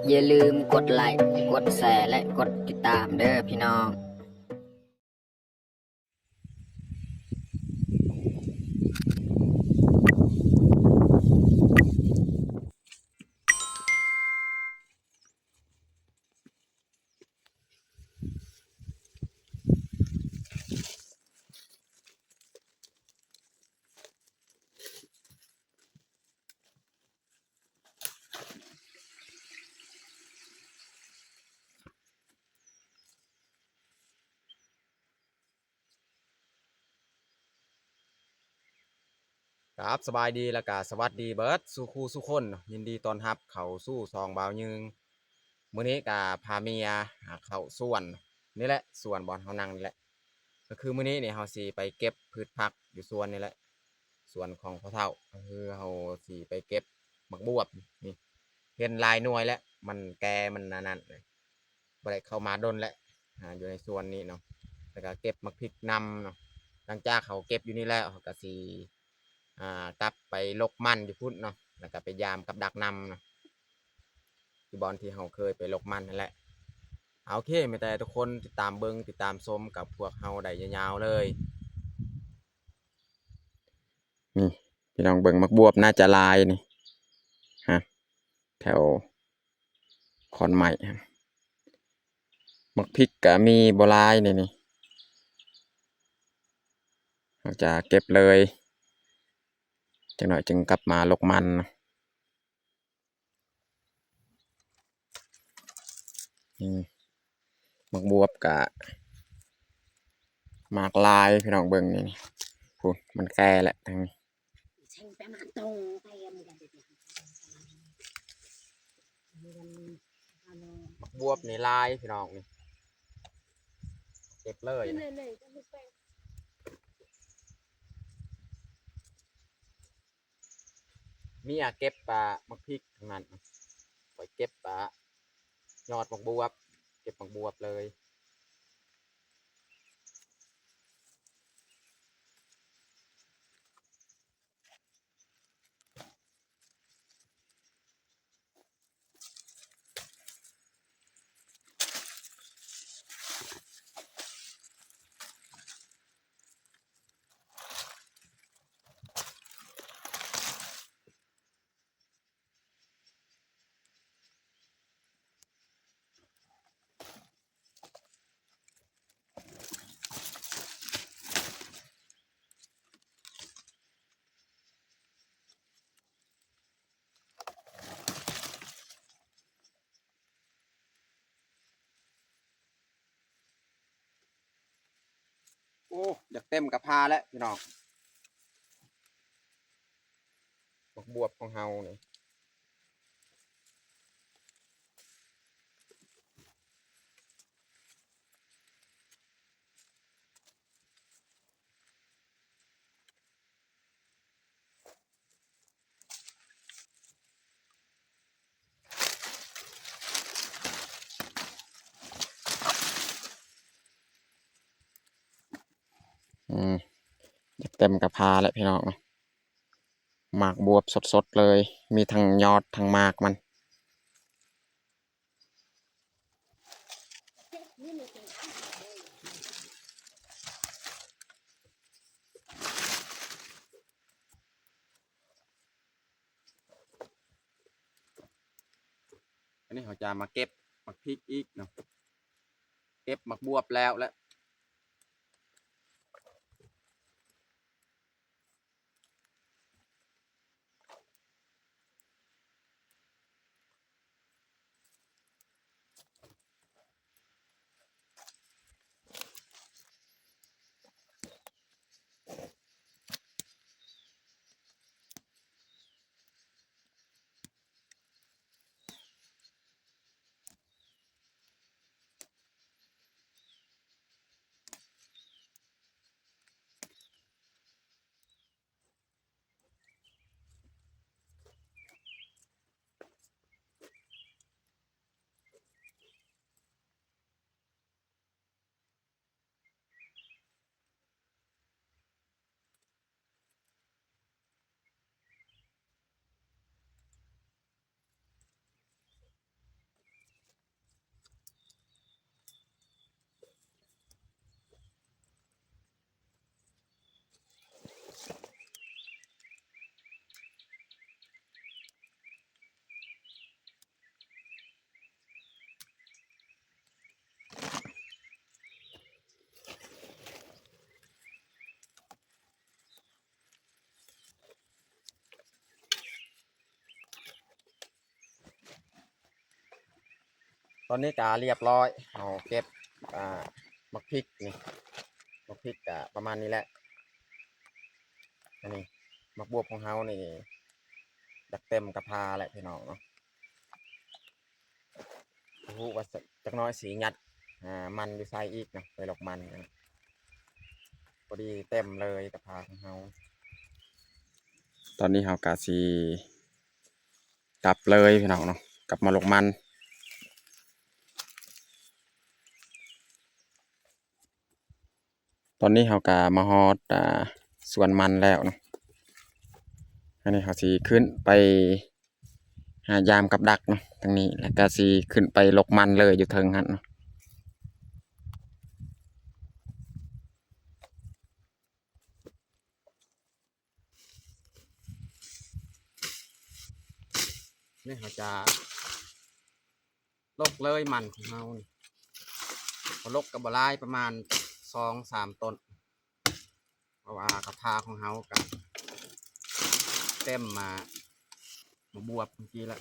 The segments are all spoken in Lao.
ຢ່າລືມກົດໄລ້ ກົດແຊ ແລະ ກົດຕິດຕາມເດີ້ພີ່ນ້ອງ. ครับ สบายดี แล้วก็สวัสดีเบิดสู่คู่สู่คนเนาะ ยินดีต้อนรับเข้าสู่ช่องบ่าวยืง มื้อนี้ก็พาเมีย อ่า เข้าสวนนี่แหละ สวนบ่อนเฮานั่งนี่แหละ ก็คือมื้อนี้นี่เฮาสิไปเก็บพืชผักอยู่สวนนี่แหละ สวนของพ่อเฒ่า ก็คือเฮาสิไปเก็บหมากบวบนี่ เห็นหลายหน่วยแล้ว มันแก่ มันอันนั้น บ่ได้เข้ามาดนแล้ว อ่า อยู่ในสวนนี้เนาะ แล้วก็เก็บหมากพริกนำเนาะ หลังจากเฮาเก็บอยู่นี่แล้ว เฮาก็สิ อ่า กลับไปลกมันอยู่พุ้นเนาะ แล้วก็ไปยามกับดักนำเนาะ ที่บ่อนที่เฮาเคยไปลกมันนั่นแหละ โอเค มีแต่ทุกคนติดตามเบิ่ง ติดตามชมกับพวกเฮาได้ยาวๆ เลย นี่ พี่น้องเบิ่ง หมากบวบน่าจะหลายนี่ ฮะ แถว ขอนไม้ หมากพริกก็มีบ่หลายนี่ นี่ เฮาจะเก็บเลย จักหน่อยจึงกลับมาลกมัน อืม หมากบวบก็หมากหลาย พี่น้องเบิ่งนี่ นี่ พุ้น มันแก่แล้วทางนี้ หมากบวบนี่หลายพี่น้องนี่ เก็บเลย เมียเก็บ อ่า หมากพริกทั้งนั้น ข้อยเก็บ อ่า ยอดหมากบวบ เก็บหมากบวบเลย โอ้ อยากเต็มกะพร้าแล้วพี่น้อง หมากบวบของเฮานี่ อืม อยากเต็มกะพร้าแล้วพี่น้อง หมากบวบสดๆ เลย มีทั้งยอดทั้งหมากมัน อันนี้เขาจะมาเก็บหมากพริกอีกเนาะ เก็บหมากบวบแล้ว และ โ ຕອນນີ້ກະລຽບລ້ອຍ ເຮົາເກັບ ອ່າ ໝາກພິກນີ້ ໝາກພິກກະປະມານນີ້ແຫຼະ. ອັນນີ້ໝາກບວບຂອງເຮົານີ້ຢາກເຕັມກະພາແຫຼະພີ່ນ້ອງເນາະ. ບໍ່ຮູ້ວ່າ ສ- ຈັກໜ້ອຍຊິຍັດ ອ່າ ມັນຢູ່ໃສອີກເນາະ ໄປລົກມັນກັນ. ພໍດີເຕັມເລີຍກະພາຂອງເຮົາ. ຕອນນີ້ເຮົາກະຊິກັບເລີຍພີ່ນ້ອງເນາະ ກັບມາລົກມັນ. ຕອນນີ້ເຮົາກະມາຮອດ ອ່າ ສວນມັນແລ້ວເນາະ. ອັນນີ້ເຮົາຊິຂຶ້ນໄປຫາຢາມກັບດັກເນາະ ທາງນີ້ ແລ້ວກະຊິຂຶ້ນໄປລົກມັນເລີຍຢູ່ເທິງຫັ້ນເນາະ. ນີ້ເຮົາຈະລົກເລີຍມັນຂອງເຮົານີ້ ເຮົາລົກກະບໍ່ຫຼາຍ ປະມານສອງສາມຕົ້ນ ເພາະວ່າກະພາຂອງເຮົາກະເຕັມມາ ມາບວບເມື່ອກີ້ແລ້ວ.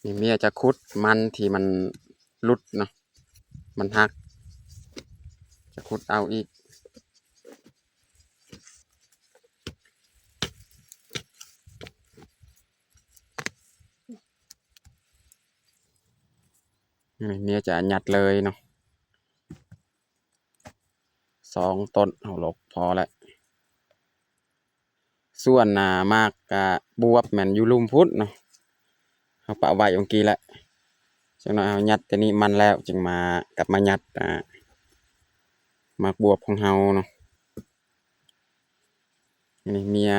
ນີ້ເມຍຈະຂຸດມັນທີ່ມັນຫຼຸດເນາະ ມັນຫັກ ຈະຂຸດເອົາອີກ. ນີ້ເມຍຈະຍັດເລີຍເນາະ ສອງຕົ້ນເຮົາລົກພໍແລ້ວ. ສ່ວນ ອ່າ ໝາກ ອ່າ ບວບແມ່ນຢູ່ລຸ່ມພຸ້ນເນາະ ເຮົາປະໄວ້ເມື່ອກີ້ແຫຼະ. ຈັກໜ້ອຍເຮົາຍັດແຕ່ນີ້ມັນແລ້ວ ຈຶ່ງມາ ກັບມາຍັດ ອ່າ ໝາກບວບຂອງເຮົາເນາະ. ນີ້ເມຍ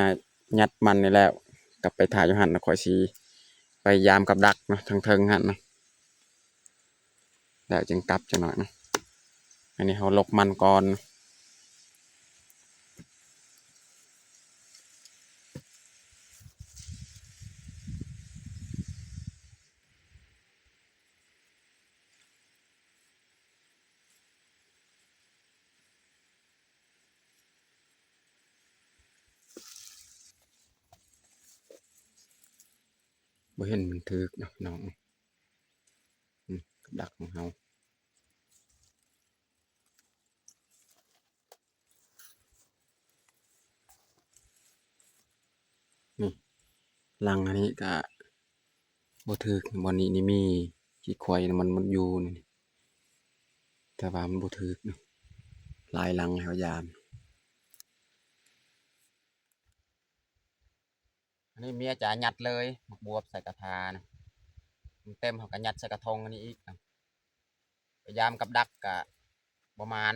ຍັດມັນນີ້ແລ້ວ ກັບໄປຖ້າຢູ່ຫັ້ນ ແລ້ວຂ້ອຍຊິໄປຢາມກັບດັກເນາະ ທາງເທິງຫັ້ນເນາະ ແລ້ວຈຶ່ງກັບຈັກໜ້ອຍເນາະ. ອັນນີ້ເຮົາລົກມັນກ່ອນ. ບໍ່ເຫັນມັນຖືກເນາະພີ່ນ້ອງ ອືມ ກັບດັກຂອງເຮົາ. ນີ້ ຫຼັງອັນນີ້ກະບໍ່ຖືກ ບ່ອນນີ້ນີ້ມີຂີ້ຄວາຍມັນ ມັນຢູ່ນີ້ ແຕ່ວ່າມັນບໍ່ຖືກເນາະ ຫຼາຍຫຼັງແລ້ວຢາມ. ອັນນີ້ເມຍຈະຍັດເລີຍໝາກບວບໃສ່ກະພານະ ມັນເຕັມເຮົາກະຍັດໃສ່ກະທົງອັນນີ້ອີກນະ ໄປຢາມກັບດັກກະບໍ່ໝານ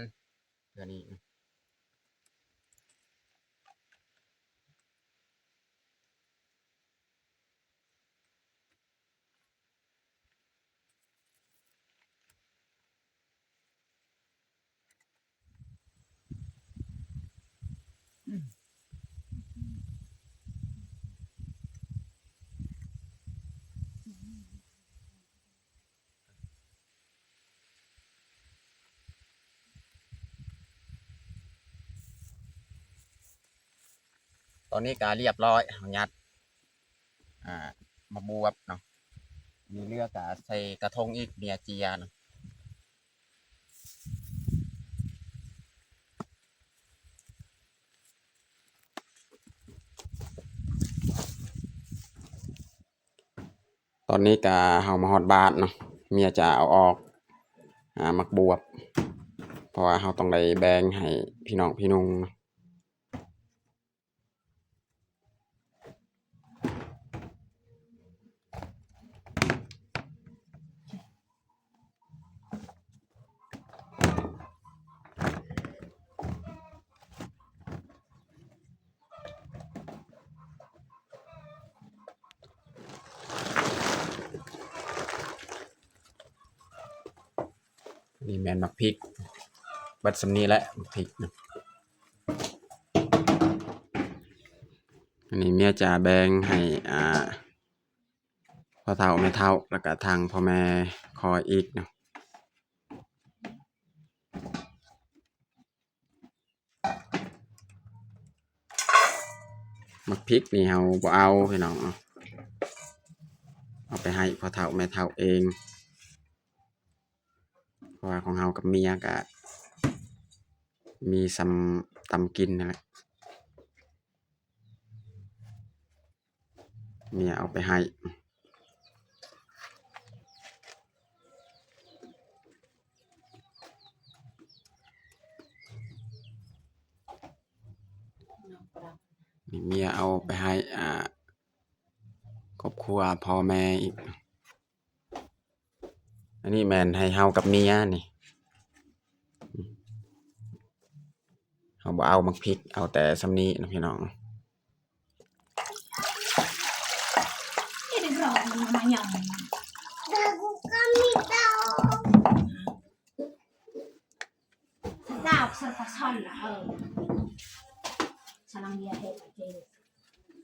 ເທື່ອນີ້. ຕອນນີ້ກະລຽບລ້ອຍ ເຮົາຍັດ ອ່າ ໝາກບວບເນາະ ມີເຫຼືອກະໃສ່ກະທົງອີກ ເມຍເຈຍເນາະ. ຕອນນີ້ກະເຮົາມາຮອດບາດເນາະ ເມຍຈະເອົາອອກ ອ່າ ໝາກບວບ ເພາະວ່າເຮົາຕ້ອງໄດ້ແບ່ງໃຫ້ພີ່ນ້ອງພີ່ນຸ່ງເນາະ. ຕ ນີ້ແມ່ນໝາກພິກ ເບິດສ່ຳນີ້ແຫຼະໝາກພິກນະ. ອັນນີ້ເມຍຈະແບ່ງໃຫ້ ອ່າ ພໍ່ເຖົ້າແມ່ເຖົ້າ ແລ້ວກະທາງພໍ່ແມ່ຂ້ອຍອີກເນາະ. ໝາກພິກນີ້ເຮົາບໍ່ເອົາພີ່ນ້ອງເນາະ ເອົາໄປໃຫ້ພໍ່ເຖົ້າແມ່ເຖົ້າເອງ ເພາະວ່າຂອງເຮົາກັບເມຍກະມີສ່ຳຕຳກິນຫັ້ນແຫຼະ. ເມຍເອົາໄປໃຫ້ ນີ້ເມຍເອົາໄປໃຫ້ ອ່າ ຄອບຄົວພໍ່ແມ່ອີກ. ອັນນີ້ແມ່ນໃຫ້ເຮົາກັບເມຍນີ້ ເຮົາບໍ່ເອົາໝາກພິກ ເອົາແຕ່ສ່ຳນີ້ນະພີ່ນ້ອງ.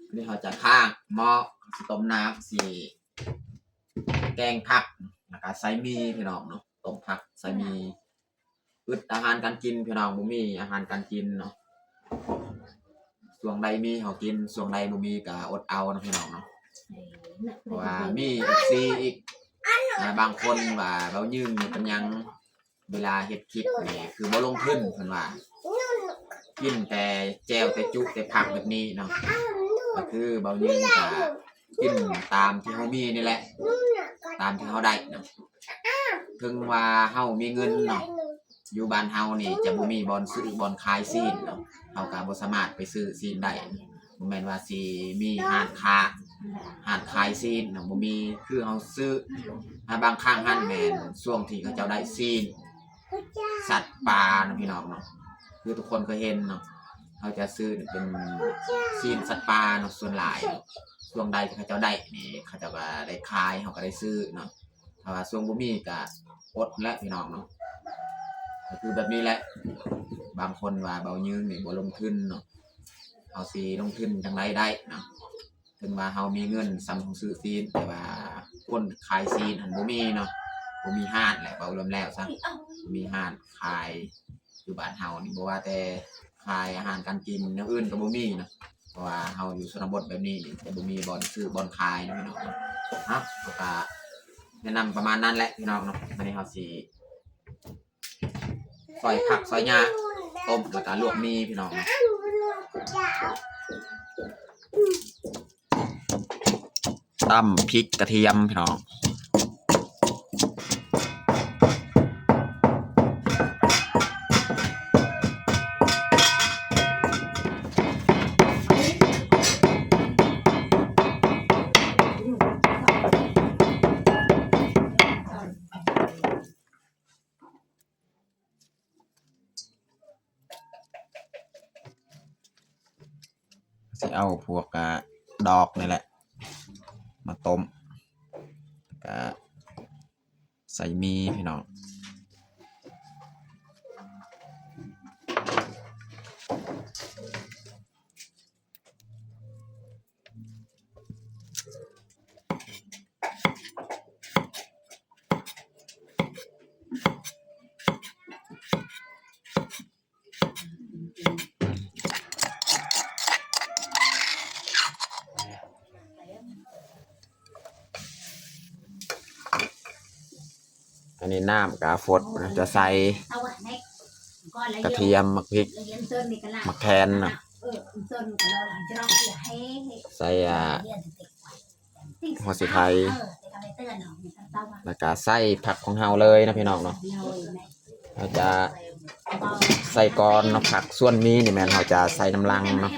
ອັນນີ້ເຮົາຈະຄ້າງໝໍ້ ຊິຕົ້ມນ້ຳ ຊິແກງຜັກ ແລ້ວກະໃສ່ໝີ່ພີ່ນ້ອງເນາະ ຕົ້ມຜັກໃສ່ໝີ່. ອຶດອາຫານການກິນພີ່ນ້ອງ ບໍ່ມີອາຫານການກິນເນາະ. ຊ່ວງໃດມີເຮົາກິນ ຊ່ວງໃດບໍ່ມີກະອົດເອົາເນາະພີ່ນ້ອງເນາະ. ເພາະວ່າມີເອັຟຊີອີກ ອ່າ ບາງຄົນວ່າເບົາຍືນເປັນຫຍັງ ເວລາເຮັດຄລິບນີ້ຄືບໍ່ລົງທຶນ ເພິ່ນວ່າກິນແຕ່ແຈ່ວແຕ່ຈຸແຕ່ຜັກແບບນີ້ເນາະ. ກໍຄືເບົາຍືນກະກິນຕາມທີ່ເຮົາມີນີ້ແຫຼະ ຕາມທີ່ເຮົາໄດ້ເນາະ. ເຖິງວ່າເຮົາມີເງິນເນາະ ຢູ່ບ້ານເຮົານີ້ຈະບໍ່ມີບ່ອນຊື້ບ່ອນຂາຍຊີ້ນເນາະ ເຮົາກໍບໍ່ສາມາດໄປຊື້ຊີ້ນໄດ້. ບໍ່ແມ່ນວ່າຊິມີຮ້ານຄ້າ ຮ້ານຂາຍຊີ້ນເນາະ ບໍ່ມີ. ຄືເຮົາຊື້ ຫາບາງຄັ້ງຫັ້ນແມ່ນຊ່ວງທີ່ເຂົາເຈົ້າໄດ້ຊີ້ນສັດປ່າເນາະ ພີ່ນ້ອງເນາະ. ຄືທຸກຄົນເຄີຍເຫັນເນາະ ເຂົາຈະຊື້ເປັນຊີ້ນສັດປ່າເນາະ ສ່ວນຫຼາຍ. ຊ່ວງໃດທີ່ເຂົາເຈົ້າໄດ້ນີ້ ເຂົາເຈົ້າກໍໄດ້ຂາຍ ເຮົາກໍໄດ້ຊື້ເນາະ. ຖ້າວ່າຊ່ວງບໍ່ມີກໍອົດແຫຼະພີ່ນ້ອງເນາະ. ກໍຄືແບບນີ້ແຫຼະ ບາງຄົນວ່າເບົາຍືນນີ້ບໍ່ລົງທຶນເນາະ ເຮົາຊິລົງທຶນຈັ່ງໃດໄດ້ເນາະ. ເຖິງວ່າເຮົາມີເງິນສ່ຳເຮົາຊື້ຊີ້ນ ແຕ່ວ່າຄົນຂາຍຊີ້ນຫັ້ນບໍ່ມີເນາະ ບໍ່ມີຮ້ານແຫຼະ ເວົ້າລວມແລ້ວຊະ ບໍ່ມີຮ້ານຂາຍ. ຢູ່ບ້ານເຮົານີ້ ບໍ່ວ່າແຕ່ຂາຍອາຫານການກິນ ແນວອື່ນກໍບໍ່ມີເນາະ ເພາະວ່າເຮົາຢູ່ຊົນນະບົດແບບນີ້ນີ້ ຈະບໍ່ມີບ່ອນຊື້ບ່ອນຂາຍເນາະພີ່ນ້ອງເນາະ. ເຮົາກໍແນະນຳປະມານນັ້ນແຫຼະພີ່ນ້ອງເນາະ. ບາດນີ້ເຮົາຊິຊອຍຜັກຊອຍຫຍ້າ ຕົ້ມ ແລ້ວກໍລວກໝີ່ພີ່ນ້ອງເນາະ. ຕຳພິກກະທຽມພີ່ນ້ອງ. ຊິເອົາພວກ ອ່າ ດອກນີ້ແຫຼະມາຕົ້ມ ກະໃສ່ໝີ່ພີ່ນ້ອງ. ອັນນີ້ນ້ຳກະຟົດ ຈະໃສ່ກະທຽມ ໝາກພິກ ໝາກແຄນເນາະ ໃສ່ ອ່າ ຫົວສີໄຄ ແລ້ວກະໃສ່ຜັກຂອງເຮົາເລີຍນະພີ່ນ້ອງເນາະ. ເຮົາຈະໃສ່ກ່ອນເນາະ ຜັກ ສ່ວນໝີ່ນີ້ແມ່ນເຮົາຈະໃສ່ນຳຫຼັງເນາະ.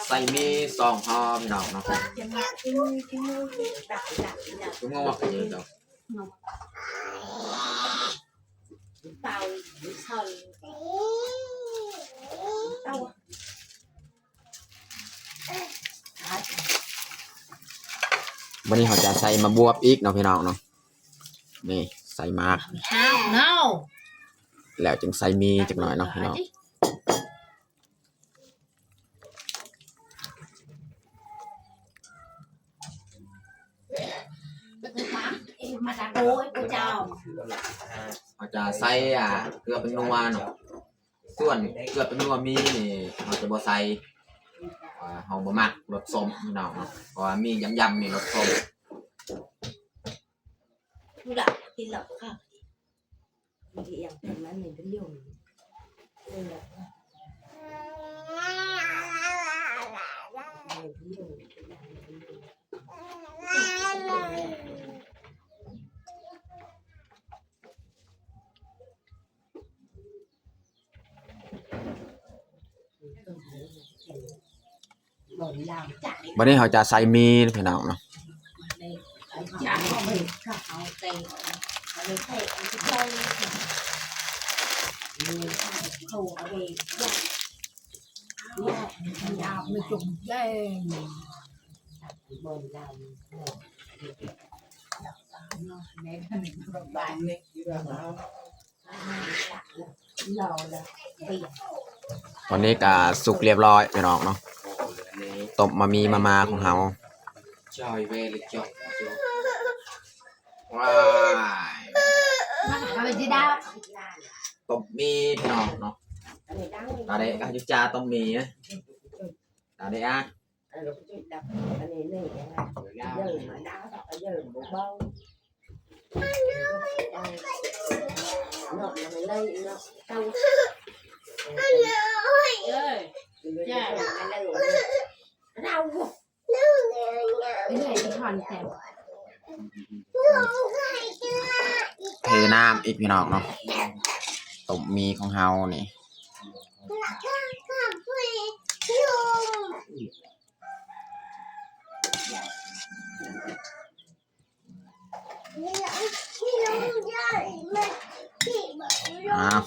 ໃສ່ ມີສອງຫໍ່ພີ່ນ້ອງເນາະ. ເອົາ ບາດນີ້ເຮົາຈະໃສ່ໝາກບວບອີກເນາະພີ່ນ້ອງເນາະ. ນີ້ໃສ່ໝາກ ແລ້ວຈຶ່ງໃສ່ໝີ່ຈັກໜ້ອຍເນາະພີ່ນ້ອງ. ເຮົາຈະໃສ່ ອ່າ ເກືອແປ້ງນົວເນາະ. ສ່ວນເກືອແປ້ງນົວມີນີ້ ເຮົາຈະບໍ່ໃສ່ ເພາະວ່າເຮົາບໍ່ມັກລົດສົ້ມພີ່ນ້ອງເນາະ ເພາະວ່າມີຢຳໆນີ້ລົດສົ້ມ. ບາດນີ້ເຮົາຈະໃສ່ໝີ່ພີ່ນ້ອງເນາະ. ຕອນນີ້ກະສຸກລຽບຮ້ອຍພີ່ນ້ອງເນາະ ຕົ້ມໝາມີ່ມາມ່າຂອງເຮົາ. ວ້າຍ ຕົ້ມໝີ່ພີ່ນ້ອງເນາະ. ຕາເດກະຢູ່ຈາຕົ້ມໝີ່ນະ ຕາເດອະ. ເທນ້ຳອີກພີ່ນ້ອງເນາະ ຕົ້ມໝີ່ຂອງເຮົານີ້. ອ້າວ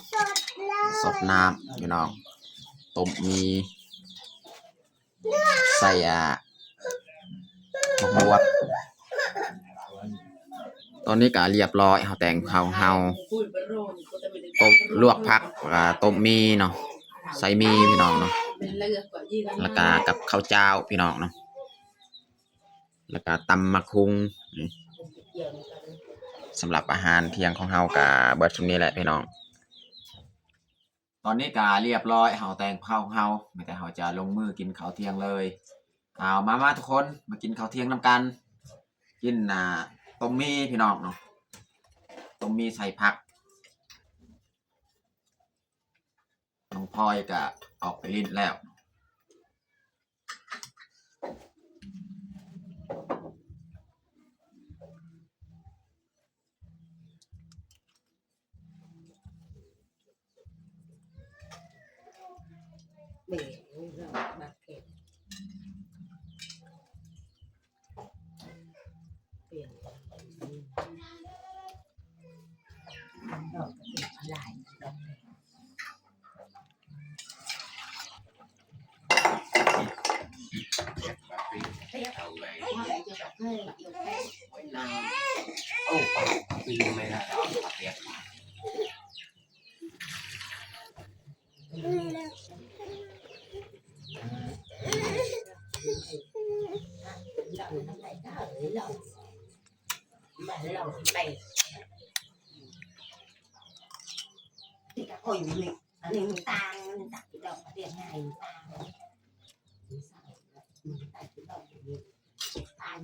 ສົດນ້ຳພີ່ນ້ອງ ຕົ້ມໝີ່ ໃສ່ ອ່າ ໝາກບວບ. ຕອນນີ້ກະລຽບຮ້ອຍ ເຮົາແຕ່ງເຂົ້າເຮົາ ຕົ້ມ ລວກຜັກ ແລ້ວກະຕົ້ມໝີ່ເນາະ ໃສ່ໝີ່ພີ່ນ້ອງເນາະ ແລ້ວກະກັບເຂົ້າຈ້າວພີ່ນ້ອງເນາະ ແລ້ວກະຕຳໝາກຫຸ່ງ. ນີ້ ສຳລັບອາຫານທ່ຽງຂອງເຮົາກະເບິດສ່ຳນີ້ແຫຼະພີ່ນ້ອງ. ຕອນນີ້ກະລຽບຮ້ອຍ ເຮົາແຕ່ງເຂົ້າເຮົາ ມີແຕ່ເຮົາຈະລົງມືກິນເຂົ້າທ່ຽງເລີຍ. ເອົາ ມາ ມາທຸກຄົນ ມາກິນເຂົ້າທ່ຽງນຳກັນ. ກິນ ອ່າ ຕົ້ມໝີ່ພີ່ນ້ອງເນາະ ຕົ້ມໝີ່ໃສ່ຜັກ. ນ້ອງພອຍກະອອກໄປຫຼິ້ນແລ້ວ. ອັນນີ້ມັນຕ່າງ ມັນຕ່າງດອກ ມັນເປັນຫຍັງຕ່າງ ມັນຕ່າງດອກ ມັນຕ່າງ